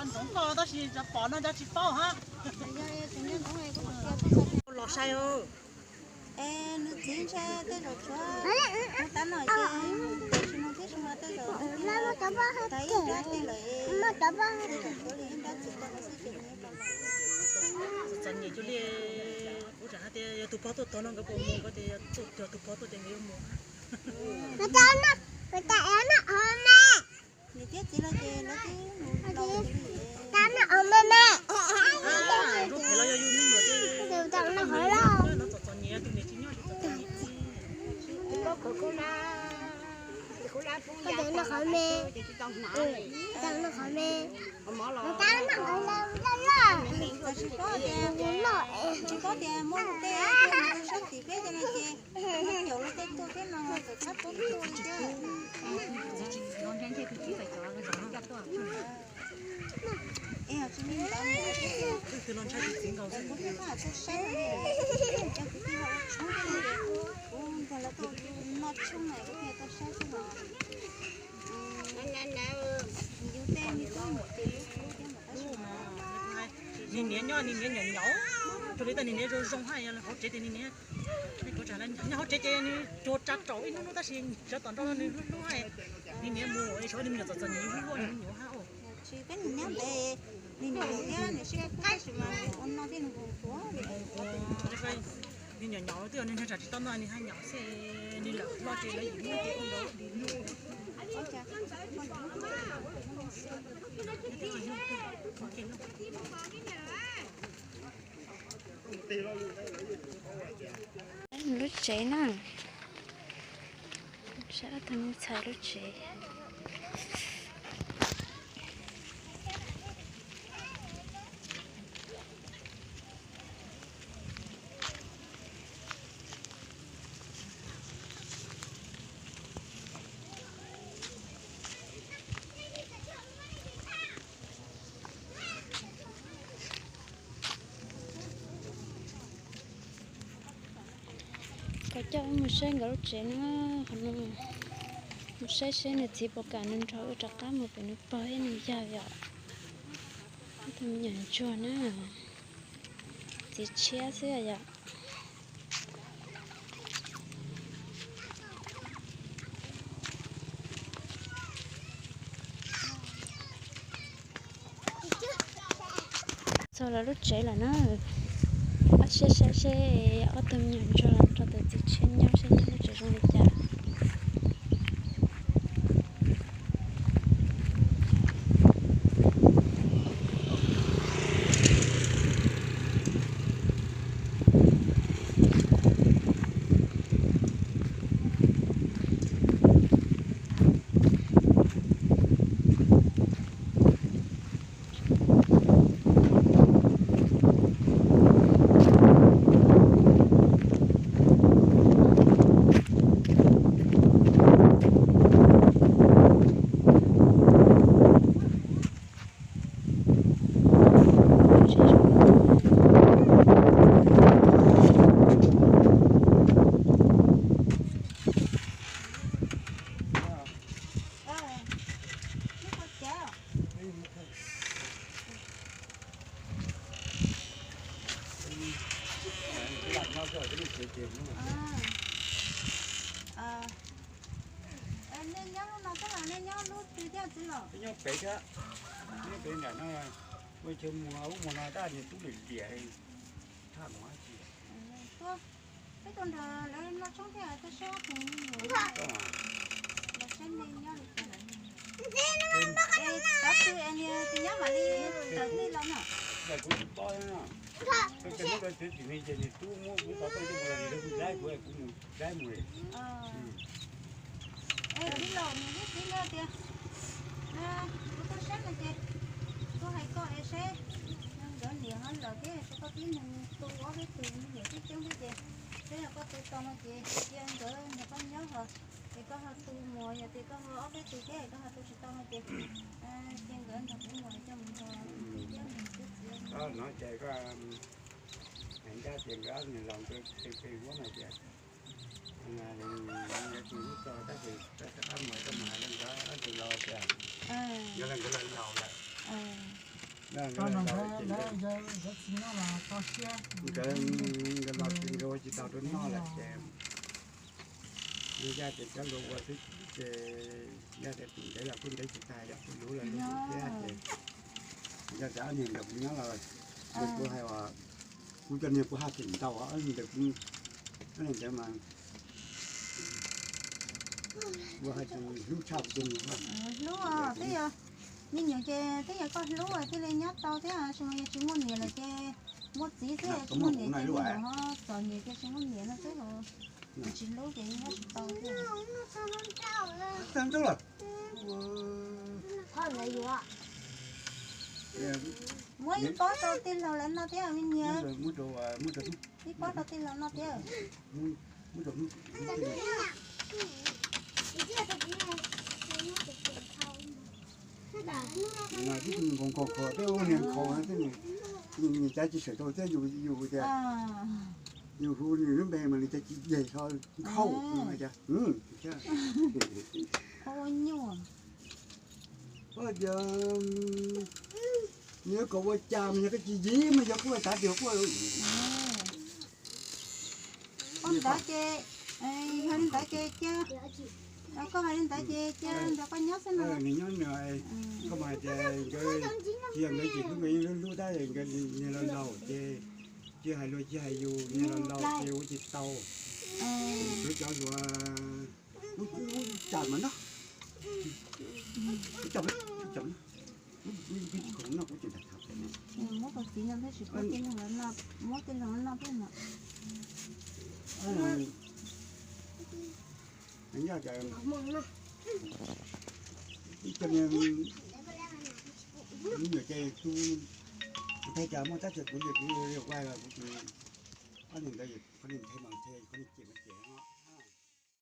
Ntxoov koj tab sis cov pom no cov tsis paub hab. Los sai. Es nws txiv ntshai tej zaum tshuav mus tab no ces mus tes tsis mus tib si mas tej zaum tas ib nrab tej lawm es tej zaum tshuav li ib nrab txiv tau xwb ces nws txom nyem cuag li. Kuv tseem hais tias yog tus pog tuaj tog no nkawd puas mus, nkawd tias yog tus pog tuaj ces nkawd yuav mus. Nws thiab txiv lawv ces lawv twb mus laus. Zoo phem los yog yus me nyuam ces no txom txom nyem, tus niam tsis nyob tsis txom txom nyem. Tsis paub tias, tsis paub tias muaj tej sab tim peb cov no ces caum luag tej tuaj thiab no txawm txhob tuaj li thiab. Es tsis li ntawd, kuv thiaj tuaj saib, kuv nrog lawv tuaj noj tshoob na, kuv thiaj tuaj saib xwb mas. Yus tej me tub me nyuam ces lub hlub thiab mas tab sis mas nim niam nyob nim niam nyaum nyaum, raws li tej nim niam zoo zoo hab, yog hauv tsev ces nim niam, nyob hauv tsev ces nws cuag tsa raum ib hnub hnub tab sis sawv tom nrau no nws hlub hlub hab. Nim niam mus es tshuav me nyuam txom txom nyem, yus hlub hlub me nyuam hab. Tsis peb nim nyob ntev, nim niam thiab niam sib kub tab sis mas ua no thiab nws hu tuav. Me nyuam nyaum twb yog nws nrog tsam tsis tau noj nws haj nyaum xwb, nws lawm hlo ces lawv yim hnub ces ua nrau di lug. Lub tsev na, saib ob tug me ntxhais lub tsev. Kom coj wb mus saib nkawd lub tsev na, qhov no mus saib seb nws txiv puas kam nws nrog wb rov qab mus pem nws pog thiab nws yawg yom. Tus me nyuam ntsuag na, txiv tshiab xwb yom. Txog lawv lub tsev lawm na. Ob siab saib seb ob tug me nyuam ntsuag los nrog tus txiv tshiab nyob seb nyob lub tsev zoo li cas. Nej nyob lub no thiab los nej nyob lub twg thiab txiv los? Nyob pem thiab, nyob pem nram no, ua chaw muag ub muag no tab niag tub liam liam, tshaj muag dab tsi. Peb tuaj nrog lawv noj tshoob thiab tuaj saib ob tug me nyuam. Los saib nej nyob li cas. Cov twg es niag tsis nyob mam li tawm tej los no. Kuv tsis paub, tsis muab lawv txiv txim ne ces niag tub muab kuv tau tau coj mus los nws hu laib kuv, kuv mus laib mus. Es tij laug nws ib txiv ntawd tias, kuv tuaj saib no ces tuaj hais koj es saib nkawd niam ho lawm thiab es koj tib mus tu ob peb tug me nyuam coob coob thiab ces, saib yog koj tu tau no ces cia nkawd nrog koj nyob ho, es koj ho tu mus, yog tias koj ho ob peb tug thiab es koj ho tu tsis tau no ces, cia nkawd nrog kuv mus coj mus nrog kuv txiv thiab nrog kuv txiv. Koj no ces koj hais ncaj tias nkawd ob niag laus nkawd pem pem huab no tias, nkawd tsis hlub koj tab sis koj rov qab mus koj mus hais rau nkawd ob tug laus tias, nkawd los nkawd laus lawm. Nkawd los tsis tau rau noj lawm ces, yog tias cov hluas ua xwb ces, yog tias tus ntev los kuj ntev tsis tag, yog tus luv los luv thiab ces, yog tias ob niag ntawd kuv nyob los, kuv hais, kuv cov niag kuv haj tseem ntau, ob niag ntawd, ob niag ntawd mas kuv haj tseem hlub tshaj kuv cov niag. Hlub, twb yog me nyuam ces twb yog koj hlub thiaj li nyob tau thiab, tsis mas yog tsis muaj niam lawm ces muaj txiv xwb, tsis muaj niam ces me nyuam ho txom nyem ces tsis muaj niam no xwb, tsis hlub ces nyob tsis tau thiab. Muab ib pob rau tij laug lawv noj thiab me niam. Ib pob rau tij laug noj thiab. Nkaus nkaus kho tej ua niag nkhaus, nws cav tsis sawm rau thiab, yus tias yus hu nws lub npe mas nws cav tsis yeg, ho nkhaus. Ua nyuaj. Koj tias nws yuav kom ua cas mas yog koj tsis yig mas yog kuj tav tias kuj Koj ntawd ces, yog li ntawd ces cia, koj hais li ntawd ces cia nrog koj nyob xwb no. Nws nyob nws, koj mas hais tias nkawd, tsis yog nkawd tsis hlub, nkawd yeej hlub hlub tab nkawd niag laus laus ces, tsis hais luag tsis hais yus, niag laus laus ces ua tsis tau. Kuv cov hluas, kuv tsam mas no, kuv tsam, kuv tsam no, kuv tsis tham tham. Muab tau txiv no thiab tsis muab tij laug no, muab tij laug no thiab no. Ib co me nyuam ces tu, thaij cas muaj tab sis kuv ces kuv ua kuv, ob niag ntawd, qhov niag nthe mas nthe, qhov niag cem mas cem.